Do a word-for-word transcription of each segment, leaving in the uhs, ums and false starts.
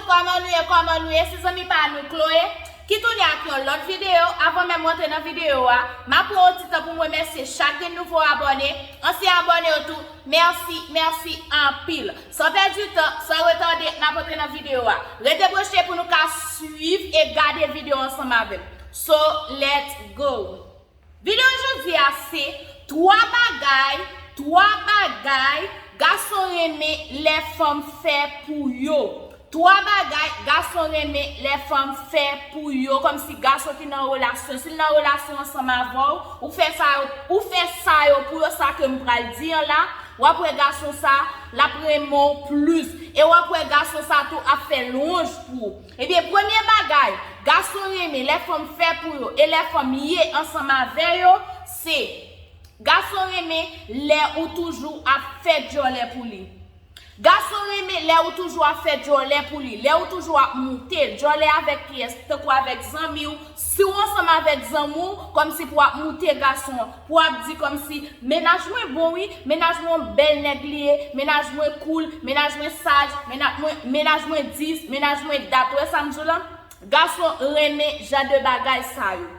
Kòman nou ye, kòman nou ye? Se zanmi pa nou Chloé ki tounen ak yon lòt videyo. Avan menm m antre nan videyo a, m ap pran yon ti tan pou m remèsye chak grenn nouvo abòne, ansyen abòne yo tou. Mèsi, mèsi anpil. San pèdi tan, san retade, n ap antre nan videyo a. Rete branche pou nou ka swiv e gade videyo ansanm avè m. So, let's go! Videyo jodi a se twa bagay, twa bagay gason renmen lè fanm fè pou yo. Twa bagay gason renmen lè fanm fè pou yo. Kòmsi gason ki nan relasyon, si l nan relasyon ansanm avè w, ou fè sa yo, ou fè sa yo pou yo, sa ke m pral di an la, w ap wè gason sa, l ap renmen w plis. E w ap wè gason sa tou ap fè lwanj pou ou. Ebyen, premye bagay gason renmen lè fanm fè pou yo e lè fanm ye ansanm avè yo, se gason renmen lè ou toujou ap fè djòlè pou li. Gason renmen lè ou toujou ap fè djòlè pou li, lè ou toujou ap moute l. Djòlè avèk kiyès? Tankou avèk zanmi w. Si w ansanm avèk zanmi w, kòmsi pou w ap moute gason an, pou w ap di kòmsi, mennaj mwen bon wi, mennaj mwen yon bèl nèg li ye, mennaj mwen cool, mennaj mwen saj, mennaj mwen, mennaj mwen dis, mennaj mwen dat. Ou wè sa m di w la? Gason renmen jan de bagay sa yo.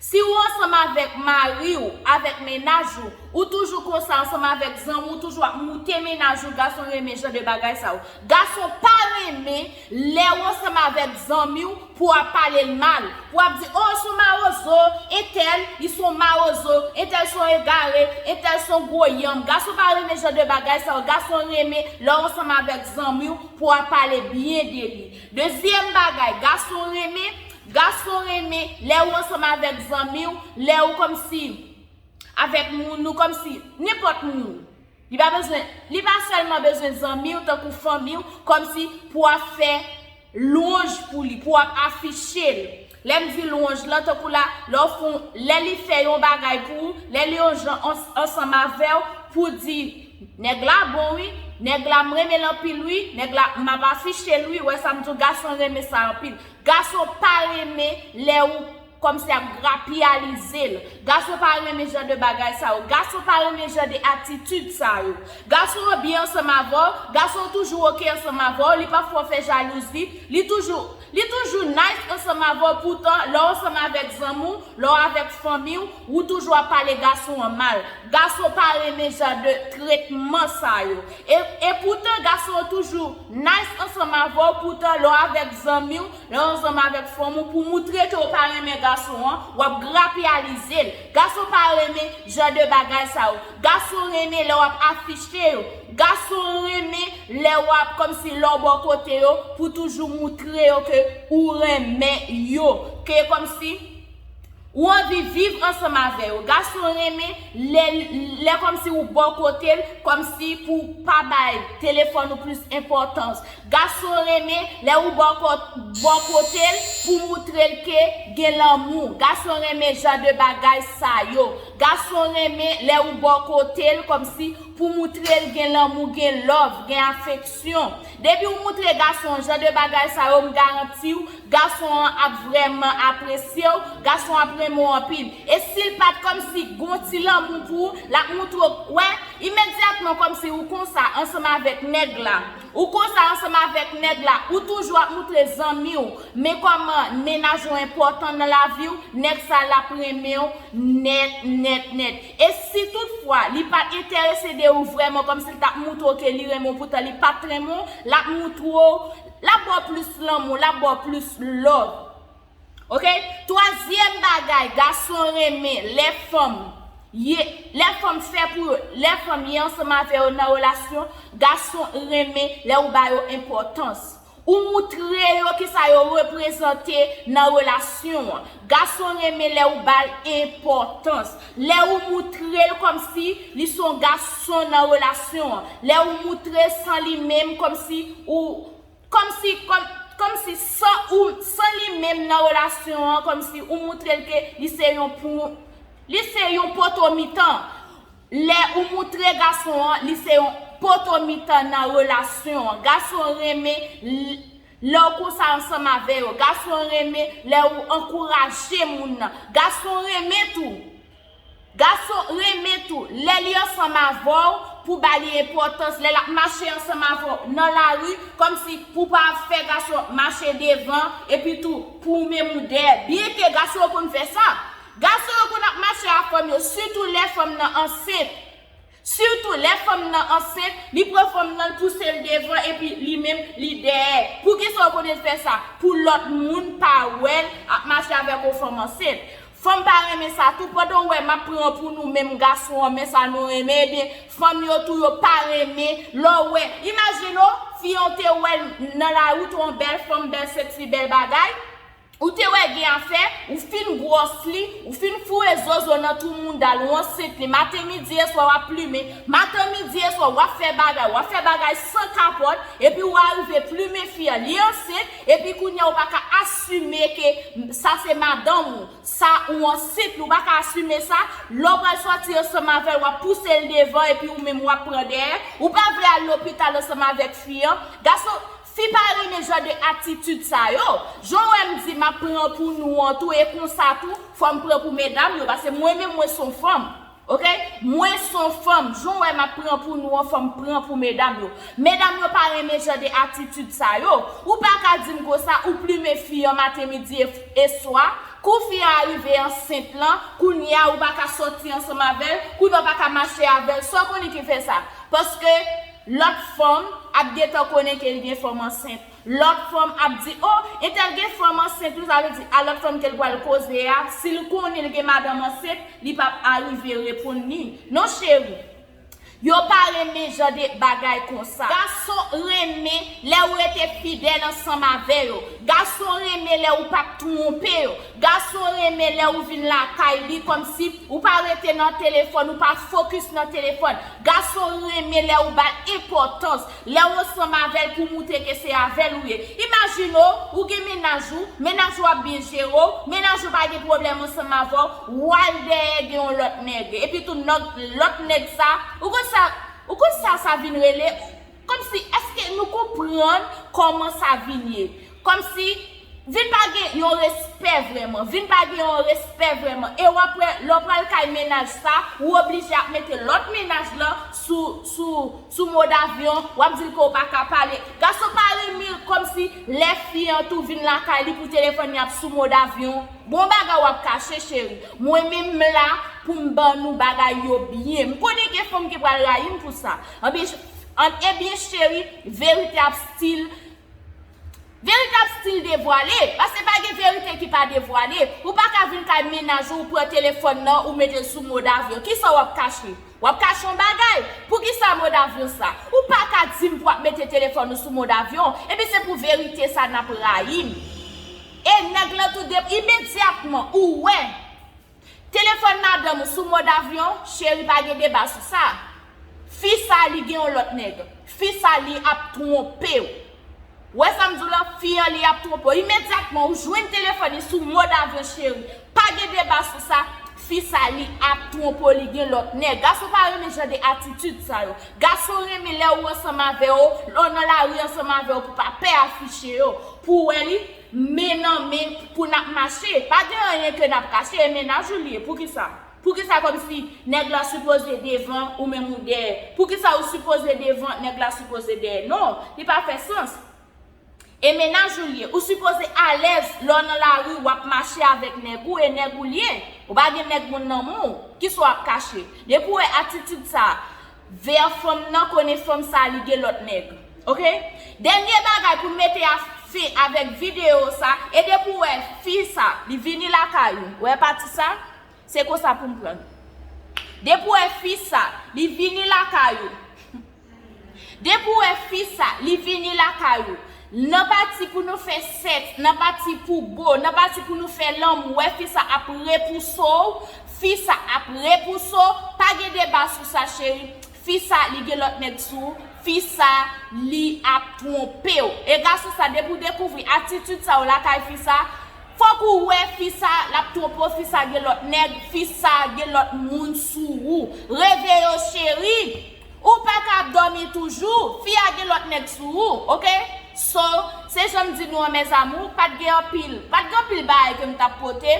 Si ou ansanm avèk mari w, avèk mennaj ou, ou toujou konsa ansanm avèk zanmi w, ou toujou ap moute mennaj ou, gason renmen jan de bagay sa yo. Gason pa renmen lè w ansanm avèk zanmi w pou w ap pale l mal, pou w ap di, o, se yon mawozo, entèl, li se yon mawozo, entèl se yon egare, entèl se yon gwo yanm. Gason pa renmen jan de bagay sa yo. Gason renmen lè w ansanm avèk zanmi w pou w ap pale byen de li. Dezyèm bagay, gason renmen, gason renmen lè ou ansanm avèk zanmi w, lè ou kòmsi avèk moun ou, kòmsi nenpòt moun. Li pa bezwen, li pa sèlman bezwen zanmi w tankou fanmi w, kòmsi pou w ap fè lwanj pou li, pou w ap afiche l. Lè m di lwanj lan, tankou la, lè w fè yon, lè li fè yon bagay pou ou, lè li yon jan ans-, ansanm avè w, pou di, nèg la bon wi, nèg la m renmen l anpil wi, nèg la m ap afiche l wi, wè sa m di w, gason renmen sa anpil. Gason pa renmen lè ou kòmsi ap grapyalize l. Gason pa renmen jan de bagay sa yo. Gason pa renmen jan de atitid sa yo. Gason an byen ansanm avè w, gason an toujou oke ansanm avè w, li pa fè w fè jalouzi, li toujou, li toujou nice ansanm avè w, poutan lè w ansanm avèk zanmi w, lè w avèk fanmi w, ou toujou ap pale gason an mal. Gason pa renmen jan de tretman sa yo. E, e poutan gason an toujou nice ansanm avè w, poutan lè w avèk zanmi w, lè w ansanm avèk fanm ou, pou moutre ke w pa renmen gason an, w ap grapyalize l. Gason pa renmen jan de bagay sa yo. Gason renmen lè w ap afiche yo. Gason renmen lè w ap kòmsi lè w bò kote yo pou toujou moutre yo ke ou renmen yo. Ke kòmsi ou anvi viv ansanm avè yo. Gason renmen lè, lè kòmsi ou bò kote l, kòmsi pou pa bay telefòn ou plis enpòtans. Gason renmen lè ou bò ko-, bò kote l pou moutre l ke gen lanmou. Gason renmen jan de bagay sa yo. Gason renmen lè ou bò kote l kòmsi pou moutre l gen lanmou, gen love, gen afeksyon. Depi ou moutre gason an jan de bagay sa yo, m garanti w, gason an ap vrèman apresye w, gason an ap renmen w anpil. E si l pa t kòmsi gon ti lanmou pou ou, l ap moutre w, wè, imedyatman kòmsi ou konsa ansanm avèk nèg la. Ou konsa ansanm avèk nèg la, ou toujou ap moutre zanmi w, men kòman mennaj ou enpòtan nan lavi w, nèg sa l ap renmen w nèt, nèt, nèt. E si toutfwa li pa t enterese de ou vrèman, kòmsi l t ap moutre w ke li renmen w, poutan li pa t renmen w, l ap moutre w, l ap ba w plis lanmou, l ap ba w plis love. Oke? Twazyèm bagay gason renmen lè fanm ye, lè fanm fè pou yo, lè fanm ye ansanm avè yo nan relasyon, gason renmen lè ou ba yo enpòtans. Ou moutre yo kisa yo reprezante nan relasyon an. Gason renmen lè ou ba l enpòtans. Lè ou moutre l kòmsi li se yon gason nan relasyon an. Lè ou moutre san li menm kòmsi ou Kòmsi, kòm, kòmsi san ou, san li menm nan relasyon an, kòmsi ou moutre l ke li se yon pou, li se yon poto mitan. Lè ou moutre gason an, li se yon poto mitan nan relasyon an. Gason renmen l-, lè w konsa ansanm avè yo. Gason renmen lè ou ankouraje moun nan. Gason renmen tou. Gason renmen tou, lè li ansanm avè w, pou ba li enpòtans lè l ap mache ansanm avè w nan lari, kòmsi pou pa fè gason mache devan, epi tou pou ou menm ou dèyè. Byenke gason yo konn fè sa. Gason yo konn ap mache a fanm yo, sitou lè fanm nan ansent. Sitou lè fanm nan ansent, li pran fanm nan, l pouse l devan, epi li menm, li dèyè. Poukisa w konnen l fè sa? Pou lòt moun pa wè l ap mache avèk yon fanm ansent. Fanm pa renmen sa tou, pandan w wè m ap pran pou nou menm gason an, men sa nou renmen, ebyen, fanm yo tou yo pa renmen, lè w wè, imajine w, fi an te wè l nan lari, w te yon bèl fanm, bèl seksi, bèl bagay, ou te wè gen afè, ou fin gwòs li, ou fin foure zozo nan twou mouda l, ou ansent li, maten, midi, e swa w ap plimen, maten, midi, e swa w ap fè bagay, w ap fè bagay san kapòt, epi w arive plimen fi an, li ansent, epi kounye a ou pa ka asime ke sa se madanm ou. Sa ou ansent, ou pa ka asime sa, lè w pral sòti ansanm avè l, w ap pouse l devan, epi ou menm w ap pran dèyè, ou pa vle al lopital ansanm avèk fi an. Gason, fi pa renmen jan de atitid sa yo. Jan w wè m di m ap pran pou nou an tou, e konsa tou, fò m pran pou medam yo, paske mwen menm mwen se yon fanm. Oke? Mwen se yon fanm, jan w wè m ap pran pou nou an, fò m pran pou medam yo. Medam yo pa renmen jan de atitid sa yo. Ou pa ka di m konsa, ou plimen fi an maten, midi e, e swa, kou fi an arive ansent lan, kounye a ou pa ka sòti ansanm avè l, kounye a ou pa ka mache avè l, sa w konnen ki fè sa? Paske lòt fanm ap gentan konnen ke l gen fanm ansent. Lòt fanm ap di, o, entèl gen fanm ansent wi, sa vle di a lòt fanm ke l pral koze a, si l konnen l gen madanm ansent, li p ap arive reponn li. Non, cheri. Yo pa renmen jan de bagay konsa. Gason renmen lè ou rete fidèl ansanm avè yo. Gason renmen lè ou p ap twonpe yo. Gason renmen lè ou vin lakay li kòmsi ou pa rete nan telefòn, ou pa fokis nan telefòn. Gason renmen lè ou ba l enpòtans, lè w ansanm avè l pou moutre ke se avè l ou ye. Imajine w, ou gen mennaj ou, mennaj ou ap byen jere w, mennaj ou pa gen pwoblèm ansanm avè w, w al dèyè gen yon lòt nèg. Epi tou, nòt, lòt nèg sa, ou konn sa, ou konn sa sa vin rele? Kòmsi, èske nou konprann kòman sa vin ye? Kòmsi, vin pa gen yon respè vrèman. Vin pa gen yon respè vrèman. E w ap wè, lè w pral kay mennaj sa, ou oblije ap mete lòt mennaj lan sou, sou, sou modavyon, w ap di l ke w pa ka pale. Gason pa renmen l kòmsi lè fi an tou vin lakay li pou telefòn li ap sou modavyon. Bon bagay w ap kache, cheri. Mwen menm m la pou m ban nou bagay yo byen. M konnen gen fanm ki pral rayi m pou sa. Anben, an, ebyen, cheri, verite ap still Verite ap still devwale, paske pa gen verite ki pa devwale. Ou pa ka vin kay mennaj ou, ou pran telefòn nan, ou mete l sou modavyon. Kisa w ap kache? W ap kache yon bagay? Poukisa modavyon sa? Ou pa ka di m pou w ap mete telefòn ou sou modavyon, epi se pou verite sa n ap rayi m. E nèg lan tou de, imedyatman, ou wè. Telefòn madanm ou sou modavyon, cheri, pa gen deba sou sa. Fi sa, li gen yon lòt nèg. Fi sa, li ap twonpe w. Wè sa m di w la, fi an, li ap twonpe w. Imedyatman, ou jwenn telefòn li sou modavyon, cheri. Pa gen deba sou sa. Fi sa, li ap twonpe w, li gen lòt nèg. Gason pa renmen jan de atitid sa yo. Gason renmen lè ou ansanm avè yo, lè w nan lari ansanm avè yo, pou pa pè afiche yo. Pou wè li, men nan men pou n ap mache. Pa gen anyen ke n ap kache, e mennaj ou li ye. Poukisa? Poukisa kòmsi nèg la sipoze devan, ou menm ou dèyè? Poukisa ou sipoze devan, nèg la sipoze dèyè? Non, li pa fè sans. E mennaj ou li ye. Ou sipoze alèz lè w nan lari, w ap mache avèk nèg ou, e nèg ou li ye. Ou pa gen nèg moun nan men w. Kisa w ap kache? Depi w wè atitid sa, vè fanm nan, konnen fanm sa, li gen lòt nèg. Oke? Dènye bagay pou m mete a fen avèk videyo sa, e depi w wè fi sa, li vini lakay ou. Wè pati sa? Se konsa pou m pran l. Depi w wè fi sa, li vini lakay ou. Depi w wè fi sa, li vini lakay ou. Nan pati pou nou fè sèks, nan pati pou go, nan pati pou nou fè lanmou, wè fi sa ap repouse w, fi sa ap repouse w, pa gen deba sou sa, cheri. Fi sa, li gen lòt nèg sou ou, fi sa, li ap twonpe w. E gason sa, depi w dekouvri atitid sa yo lakay fi sa, fòk ou wè fi sa, l ap twonpe w, fi sa gen lòt nèg, fi sa gen lòt moun sou ou. Reveye w, cheri. Ou pa ka ap dòmi toujou. Fi a gen lòt nèg sou ou, oke? So, se jan m di nou an, mes amours, pa t gen anpil, pa t gen anpil bagay ke m t ap pote.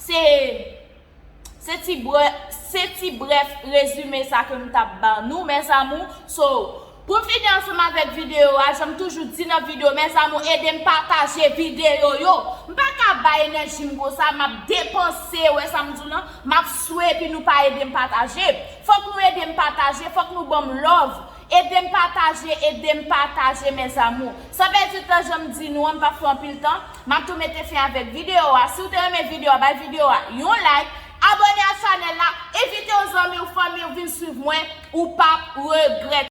Se, se ti bwè, Se ti brèf rezime sa ke m t ap ba nou, mes amours. So, pou m fini ansanm avèk videyo a, jan m toujou di nan videyo, mes amours, ede m pataje videyo yo. M pa ka bay enèji m konsa, m ap depanse, wè sa m di w lan, m ap swe epi nou pa ede m pataje. Fòk nou ede m pataje, fòk nou ban m love. Ede m pataje, ede m pataje, mes amours. San pèdi tan, jan m di nou an, m p ap fè anpil tan. M ap tou mete fen avèk videyo a. Si w te renmen videyo a, bay videyo a yon like, abòne a chanèl la, envite yon zanmi w, fanmi w vin swiv mwen, ou p ap regrèt.